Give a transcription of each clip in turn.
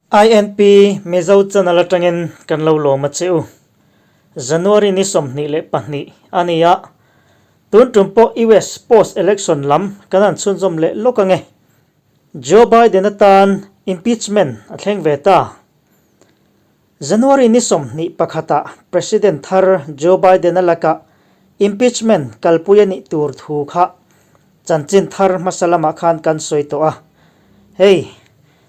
INP Mizo channel atangin kan lo lawm a che u. January ni 22 a ni a, tun tum pawh US post election lam kan han chhunzawm leh lawk ange. Joe Biden atan impeachment a thleng ve ta. January ni 21 ah President thar Joe Biden a lakah impeachment kalpui a nih tur thu kha chanchin thar hmasa lamah khan kan sawi tawh a. Hei,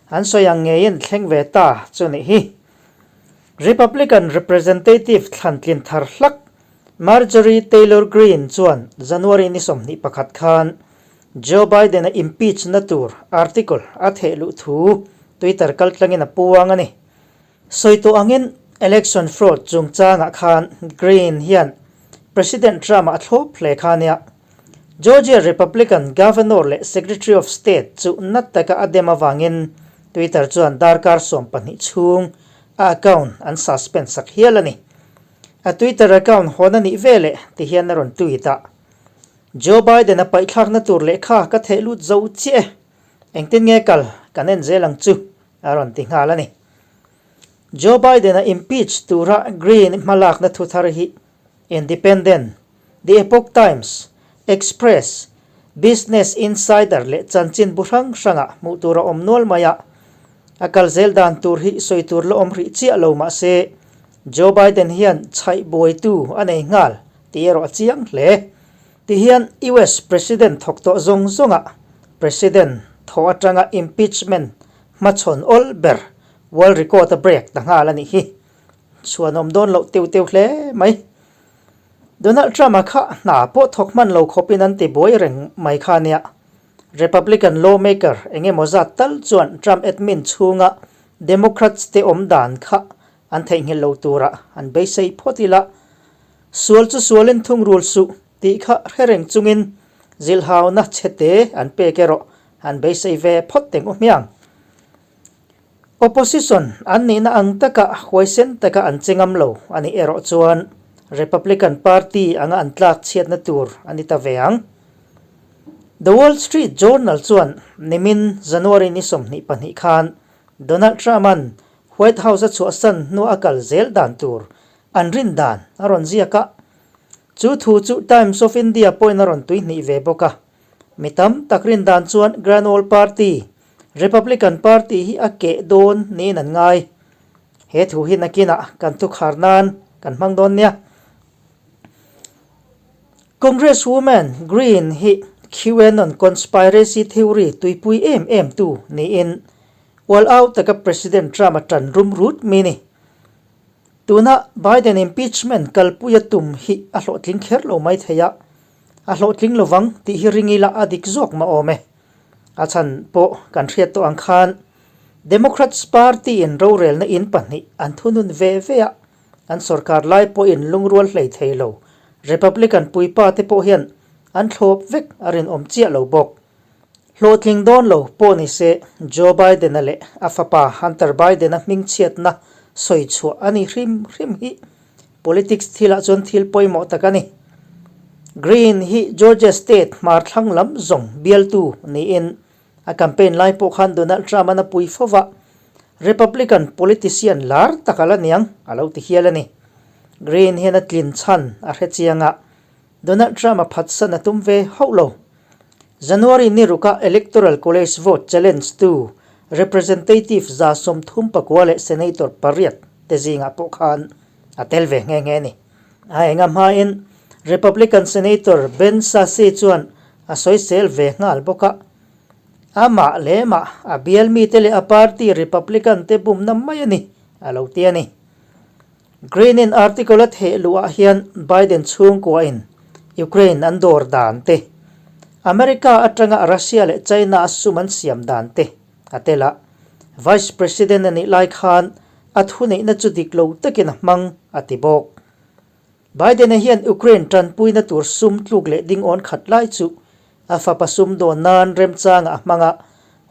an sawi ang ngeiin thleng ve ta chu nih hi. Republican Representative thlantlin thar hlak Marjorie Taylor Greene chuan January ni 21 khan Joe Biden-a impeach na tur article a theh luh thu Twitter kaltlangin a puang a ni. Sawi tawh angin election fraud chungchangah khan Greene hian President Trump-a a thlawp hle kha nia. Georgia Republican Governor leh Secretary of State chu na taka a dem avangin Twitter chuan darkar 12 chhung a account an suspend sak hial a ni. A Twitter account hawn a nih veleh ti hian a rawn tweet a, Joe Biden-a paihthlakna tur lehkha ka theh lut zo chiah e. Engtin nge kal kan en zel ang chu a rawn ti nghal a ni. Joe Biden-a impeach tura Greene hmalakna thu thar hi Independent, The Epoch Times, Express, Business Insider leh chanchin bu hrang hrangah hmuh tur a awm nual mai a. A kal zel dan tur hi sawi tur la awm rih chiah lo mah se, Joe Biden hian chhaih buaitu a nei nghal tih erawh a chiang hle. Tihian US President thawk tawh zawng zawngah President thaw atanga impeachment hmachhawn awl ber world record a break ta nghal a nih hi. Chhuan awm dawn loh teu teu hle mai. Donald Trump-a kha hna pawh thawk hman lo khawpin an ti buai reng mai kha nia. Republican lawmaker eng emaw zat tal chuan Trump admin chhunga Democrats te awm dan kha an theihnghilh lo turah an beisei phawt ila. Sual chu sualin thungrul suh tih kha hre reng chungin zilhauna chhete an pek erawh an beisei ve phawt teng u hmiang. Opposition an nihna ang taka huaisen taka an che ngam lo a nih erawh chuan Republican Party anga an tlak chhiatna tur a ni ta ve ang. The Wall Street Journal chuan nimin January ni 22 khan Donald Trump-a'n White House a chhuahsan hnua a kal zel dan tur an rin dan a rawn ziak a. Chu thu chu Times of India pawhin a rawn tuihnih ve bawk a. Mi tam tak rin dan chuan Grand Old Party Republican Party hi a keh dawn niin an ngai. He thu hi nakinah kan thukhar nan kan hmang dawn nia. Congresswoman Greene hi QAnon conspiracy theory tuipui em em tu niin ual au taka President Trump a tan rum rut mi ni. Tuna Biden impeachment kalpui a tum hi a hlawhtling kher lo mai thei a, a hlawhtling lovang tih hi ring ila a dik zawk mah awm e. A chhan pawh kan hriat tawh ang khan Democrats Party in rorelna in pahnih an thunun ve ve a, an sorkar lai pawhin lungrual hlei thei lo Republican puipa te pawh hian an thlawp vek a rinawm chiah lo bawk. Hlawhtling dawn lo pawh ni se Joe Biden-a leh a fapa Hunter Biden-a hmingchhiatna sawi chhuah a ni hrim hrim hi Politics thilah chuan thil pawimawh tak a ni. Greene hi Georgia state hmar thlang lam zawng bialtu niin a campaign lai pawh khan Donald Trump-an a pui fo va, Republican politician lar tak a la niang a lo ti hial a ni. Greene hian a tlin chhan a hre chiang a, Donald Trump-a phatsan a tum ve hauh lo. January ni ruka Electoral College vote challenge tu Representative 39 leh Senator pariat te zingah pawh khan a tel ve nghe nghe a ni. A enga hmain Republican Senator Ben Sasse chuan a sawisel ve nghal bawk a. Amah leh mah a bial mite leh a party Republican te bumna mai a ni, a lo ti a ni. Greene-in article a theh luhah hian Biden chhungkuain Ukraine an dawr dan te, America atanga Russia leh China a sum an siam dan te a tel a. Vice President a nih lai khan a thuneihna chu dik lo takin a hmang a ti bawk. Biden-a hian Ukraine tanpuina tur sum tluk leh ding awn khat lai chu a fapa sum dawn nan remchangah a hmang a,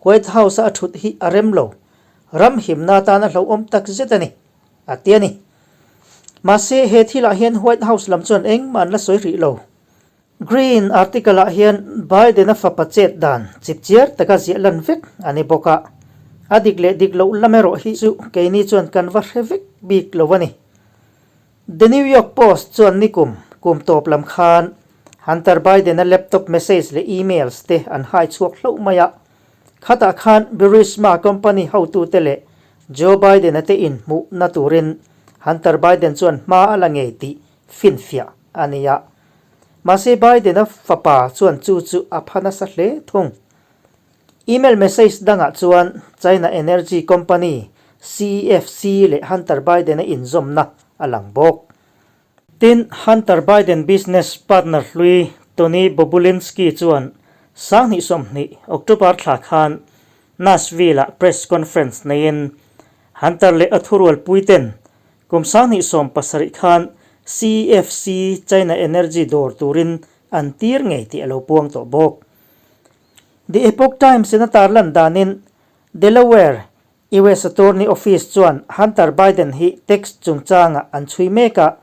White House-a a thut hi a rem lo. Ram himna atan a hlauhawm takzet a ni. A ti a ni. Mahse, he thilah hian White House lam chuan engmah an la sawi rih lo. Greene article-ah hian Biden-a fapa chet dan chipchiar taka ziah lan vek a ni bawk a. A dik leh dik loh lam erawh hi chu keini chuan kan va hre vek bik lo a ni. The New York Post chuan nikum kum tawp lam khan Hunter Biden-a laptop message leh emails te an hai chhuak hlauh mai a. Khatah khan Burisma company hotute leh Joe Biden-a te inhmuhna turin Hunter Biden chuan hma a la ngei tih finfiah a ni a. Mahse Biden-a fapa chuan chu chu a pha nasa hle thung. Email message dangah chuan China Energy Company, CEFC, leh Hunter Biden-a inzawmna a lang bawk. Tin, Hunter Biden business partner hlui Tony Bobulinski chuan sanghnih 20 October thla khan Nashville-ah press conference neiin Hunter leh a thurualpuiten kum sanghnih 17 khan CEFC China Energy dawr turin an tir ngei tih a lo puang tawh bawk. The Epoch Times in a tarlan danin Delaware, US Attorney Office chuan Hunter Biden hi tax chungchangah an chhui mek a,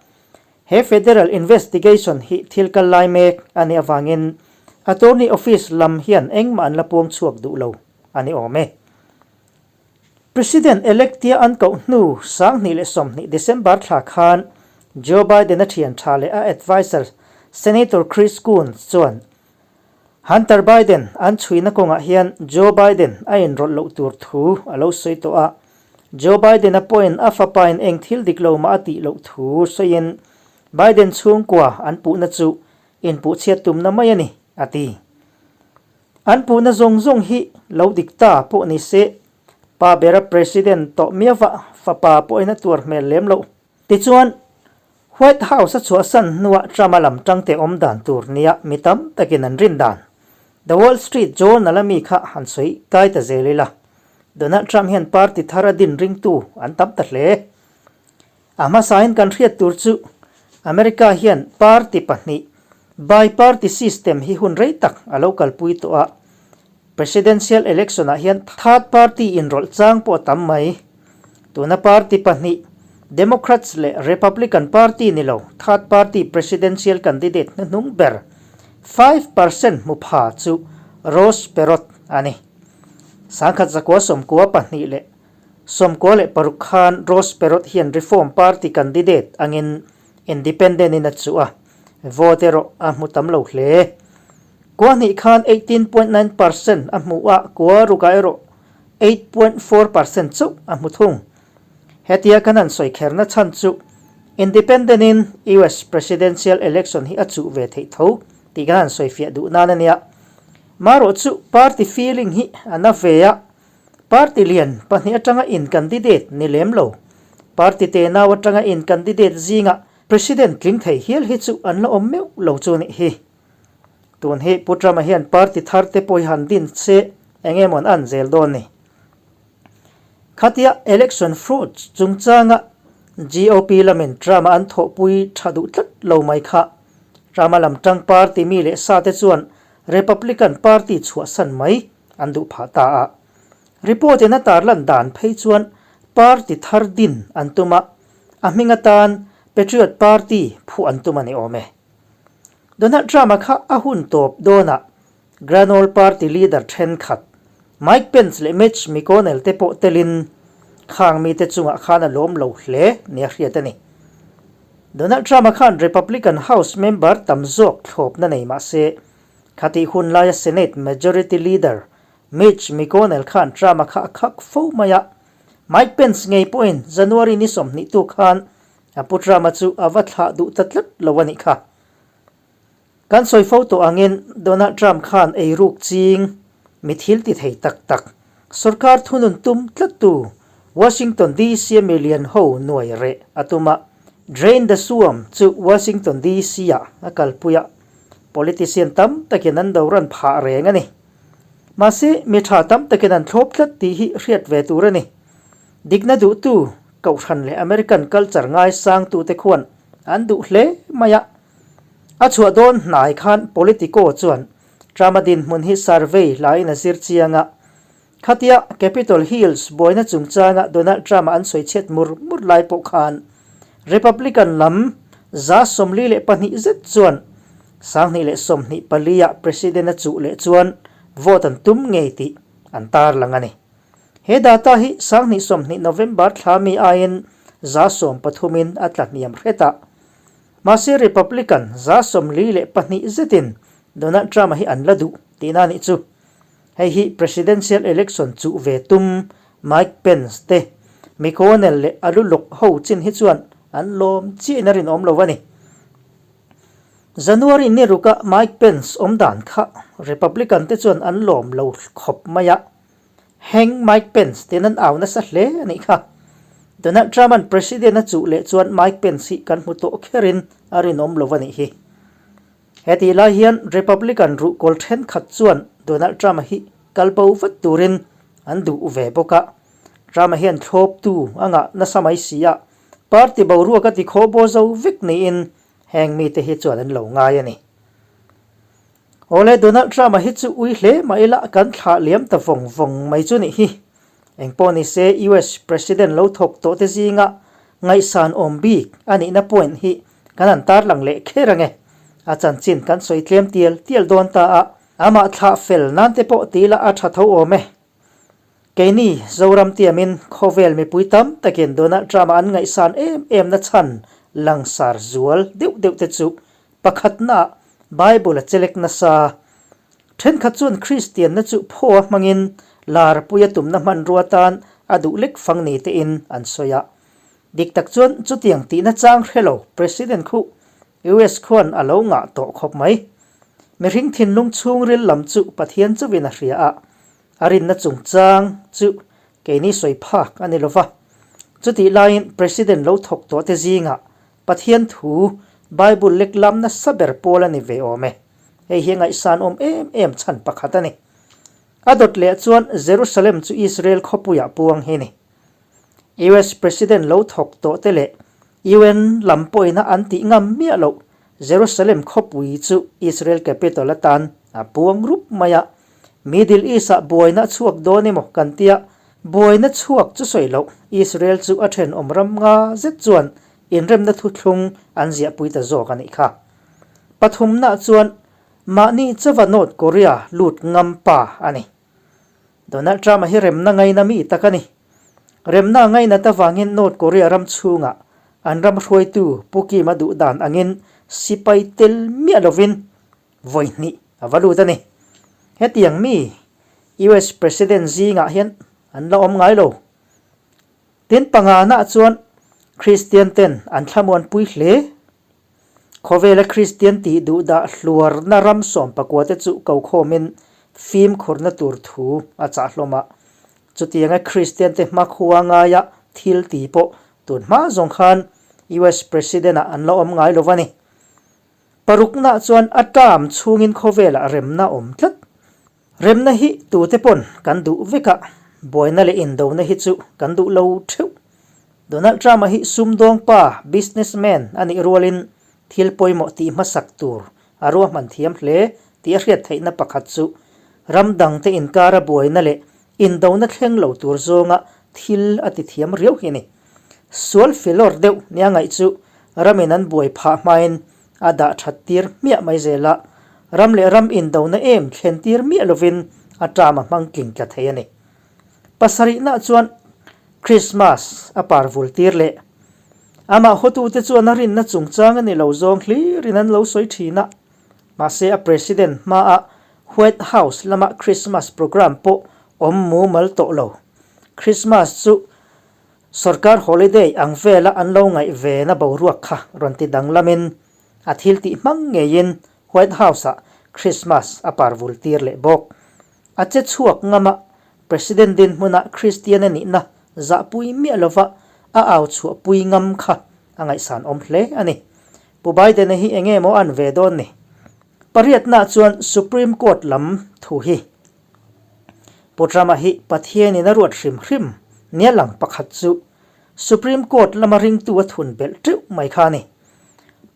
he federal investigation hi thil kal lai mek a nih avangin Attorney Office lam hian engmah an la puang chhuak duh lo a ni awm e. President-elect tia an koh hnu 2020 December thla khan Joe Biden-a thian tha leh a adviser Senator Chris Coons chuan Hunter Biden an chhuina kawngah hian Joe Biden a inrawlh loh tur thu a lo sawi tawh a. Joe Biden-a pawhin a fapain eng thil dik lo mah a tih loh thu sawiin Biden chhungkua an puhna chu inpuhchhiat tumna mai a ni, a ti. An puhna zawng zawng hi lo dik ta pawh ni se, pa bera President tawh miava fapa pawhin a tuar hmel lem loh. Tichuan, White House a chhuahsan hnuah Trump-a lam tangte awm dan tur nia mi tam takin an rin dan. The Wall Street Journal-a mi kha han sawi kai ta zel ila, Donald Trump hian party thar a din ringtu an tam ta hle. A hmasain kan hriat tur chu America hian party pahnih, bi-party system hi hun rei tak a lo kalpui tawh a, Presidential election-ah hian third party inrawlh chang pawh a tam mai. Tuna party pahnih, Democrats leh Republican party ni lo, third party presidential candidate hnuhnung ber, 5% hmu pha chu Ross Perot a ni. 1996 khan Ross Perot hian Reform Party candidate angin independent-in a chuh a, vote erawh a hmu tam lo hle. Kua hnih khan 18.9 percent a hmu a, kua rukah erawh 8.4 percent chauh a hmu thung. Hetia kan han sawi kherna chhan chu Independent-in US Presidential Election hi a chuh ve theih tho tih kan han sawi fiah duh nan a nia. Marawh chu party feeling hi a na ve a, party lian pahnih atanga in candidate ni lem lo, party tenau atanga in candidate zingah President tling thei hial hi chu an la awm meuh lo chu nih hi. Tun hi Pu Trump-a hian party thar te pawh hi han din che eng emaw an an zel dawn ni. Khatia election fraud chungchanga GOP lamin Trump-a an thawhpui tha duh tlat lo mai kha. Trump-a lam tang party mi leh sa te chuan Republican party chhuahsan mai an duh phah ta a. Report in a tarlan dan phei chuan party thar din an tum a, a hming atan Patriot Party phuh an tum a ni awm e. Donald Trump-a kha a hun tawp dawnah Grand Old Party leader thenkhat Mike Pence leh Mitch McConnell te pawh telin khang mite chungah khan a lawm lo hle nia hriat a ni. Donald Trump-a khan Republican House member tam zawk thlawpna nei mah se, khatih hun laia Senate Majority Leader Mitch McConnell khan Trump-a kha a khak fo mai a. Mike Pence ngei pawhin January ni 20 tu khan A pu Trump-a chu a va thlah duh ta tlat lo a nih kha. Kan sawi fo tawh angin Donald Trump khan eiruk ching, mi thil ti thei tak tak, sorkar thunun tum tlattu Washington DC a mi lian ho nuai reh a tum a. Drain the Swamp chu Washington DC ah a kalpui a, politician tam takin an doran phah reng a ni. Mahse, mi tha tam takin an thlawp tlat tih hi hriat ve tur a ni. Dikna duhtu Kohhran leh American culture ngaisangtute khuan an duh hle mai a. A chhuah dawn hnai khan Politico chuan Trump-a dinhmun hi survey hlaiin a zir chiang a. Khatia Capitol Hills buaina chungchanga Donald Trump-a an sawi chhiat mur mur lai pawh khan Republican lam 42 zet chuan 2024 ah President a chuh leh chuan vote an tum ngei tih an tarlang a ni. He data hi 2020 November thla mi aiin 13% in a tla hniam hret a. Mahse Republican 42% zetin Donald Trump-a hi an la duh tihna a nih chu. Hei hi Presidential election chuh ve tum Mike Pence te, McConnell leh a lu lawk ho chin hi chuan an lawm chiahin a rinawm lo a ni. January ni ruka Mike Pence awm dan kha Republican te chuan an lawm lo khawp mai a, Hang Mike Pence tiin an au nasa hle a nih kha. Donald Trump-a'n President a chuh leh chuan Mike Pence hi kan hmu tawh kherin a rinawm lo a nih hi. Hetih lai hian Republican ruhkawl thenkhat chuan Donald Trump-a hi kal bo vat turin an duh ve bawk a. Trump-a hian thlawptu a ngah nasa mai si a, party boruak a ti khaw baw zo vek niin heng mite hi chuan an lo ngai a ni. Awle, Donald Trump-a hi chu ui hle mah ila kan thlah liam ta vawng vawng mai chu nih hi. Engpawh ni se US President lo thawk tawh te zinga ngaihsan awm bik a nihna point hi kan han tarlang leh kher ange. A chanchin kan sawi tlem tial tial dawn ta a, amah thlah fel nan te pawh ti ila a tha tho awm e. Keini Zoram tiamin khawvel mipui tam takin Donald Trump-a an ngaihsan em em na chhan langsar zual deuh deuh te chu pakhatnaah Bible a chelek nasa. Thenkhat chuan Kristianna chu phaw a hmangin larpui a tumna hmanrua tan a duh lek fang ni tein an sawi a. Dik tak chuan chutiang tihna chang hre lo President khu US khuan a lo ngah tawh khawp mai. Mihring thinlung chhungril lam chu Pathian chauhin a hria a, a rinna chungchang chu keini sawi phak a ni lo va. Chutih laiin President lo thawk tawh te zingah Pathian thu Bible lek lam nasa ber pawl a ni ve awm e. Hei hi ngaihsan awm em em chhan pakhat a ni. A dawt leh chuan Jerusalem chu Israel khawpuiah puang hi ni. US President lo thawk tawh te leh UN lam pawhina an tih ngam miah loh Jerusalem khawpui chu Israel capital atan a puang rup mai a. Middle East-ah buaina a chhuak dawn emaw kan tia, buaina chhuak chu sawi loh Israel chu a thenawm ram nga zet chuan inremna thuthlung an ziahpui ta zawk a nih kha. Pathumnaah chuan mahni chauva North Korea lut ngam pa a ni. Donald Trump-a hi remna ngaina mi tak a ni. Remna a ngainat avangin North Korea ram chhungah an ram hruaitu Pu Kim-a duh dan angin sipai tel miah lovin vawi hnih a va lut a ni. Hetiang mi US President zingah hian an la awm ngai lo. Tin pangana chuan Kristian ten an thlamuanpui hle. Khawvela Kristian tih duhdah hluarna ram sawmpakua te chu kokhawmin fimkhurna tur thu a chah hlawm a. Chutianga Kristian te hmakhua ngaia thil ti pawh tun hma zawng khan US President-ah an la awm ngai lo va ni. Parukna chuan a term chhungin khawvelah remna awm tlat. Remna hi tute pawn kan duh vek a, buaina leh indona hi chu kan duh lo theuh. Donald Trump-a hi sumdawng pa, businessman, a nih rualin thil pawimawh tih hmasak tur a ruahman thiam hle tih a hriat theihna pakhat chu ram dangte inkara buaina leh indona thleng lo tur zawnga thil a ti thiam riau hi a ni. Sual filawr deuh nia ngaih chu ramin an buai phah hmain a dah that tir hmiah mai zel a, ram leh ram indona em thlen tir miah lovin a term a hmang tling tla thei a ni. Pasarihna chuan Christmas a par vul tir leh. Amah hawtute chuan a rinna chungchang a ni lo zawng hlirin an lo sawi thin a, mahse a President hmaah White House lama Christmas program pawh awm mumal tawh lo. Christmas chu Sorkar holiday ang vela an lo ngaih ve na boruak kha rawn ti danglamin a thil tih hmang ngeiin White House-ah Christmas a par vul tir leh bawk. A che chhuak ngam a, President dinhmuna Kristian a nihna zahpui miah lova a au chhuahpui ngam kha a ngaihsan awm hle a ni. Pu Biden-a hi enge maw an ve dawn ni? Pariatna chuan Supreme Court lam thu hi Pu Trump-a hi Pathianin a ruat hrim hrim nia lang pakhat chu Supreme Court lama ringtu a thun belh teuh mai kha a ni.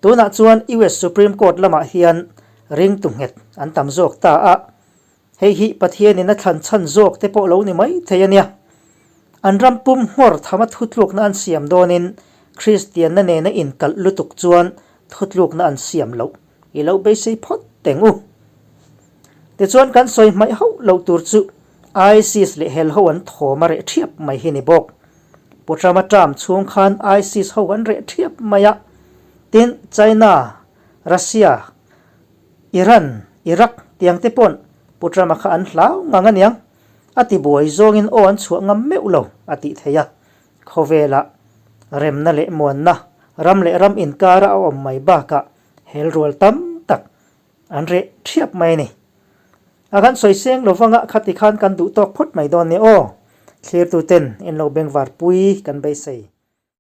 Tunah chuan US Supreme Court lamah hian ringtu nghet an tam zawk ta a, hei hi Pathianin a thlan chhan zawk te pawh lo ni mai thei a nia. An ram pum nghawr thama thutlukna an siam dawnin Kristianna nena inkalh lutuk chuan thutlukna an siam loh I lo beisei phawt teng u. Tichuan kan sawi hmaih hauh lo tur chu ISIS leh hel ho an thawm a reh thiap mai hi ni bawk. Pu Trump-a term chhung khan ISIS ho an reh thiap mai a, tin China, Russia, Iran, Iraq tiang te paw'n Pu Trump-a kha an hlau ngang a niang, a ti buai zawngin aw an chhuah ngam meuh lo a tih theih a. Khawvelah remna leh muanna, ram leh ram inkara a awm mai bakah hel rual tam tak an reh thiap mai a ni. A kan sawi seng lo vanga khati khan kan duh tawk phawt mai dawn nia aw. Thlirtu ten in lo bengvar pui kan beisei.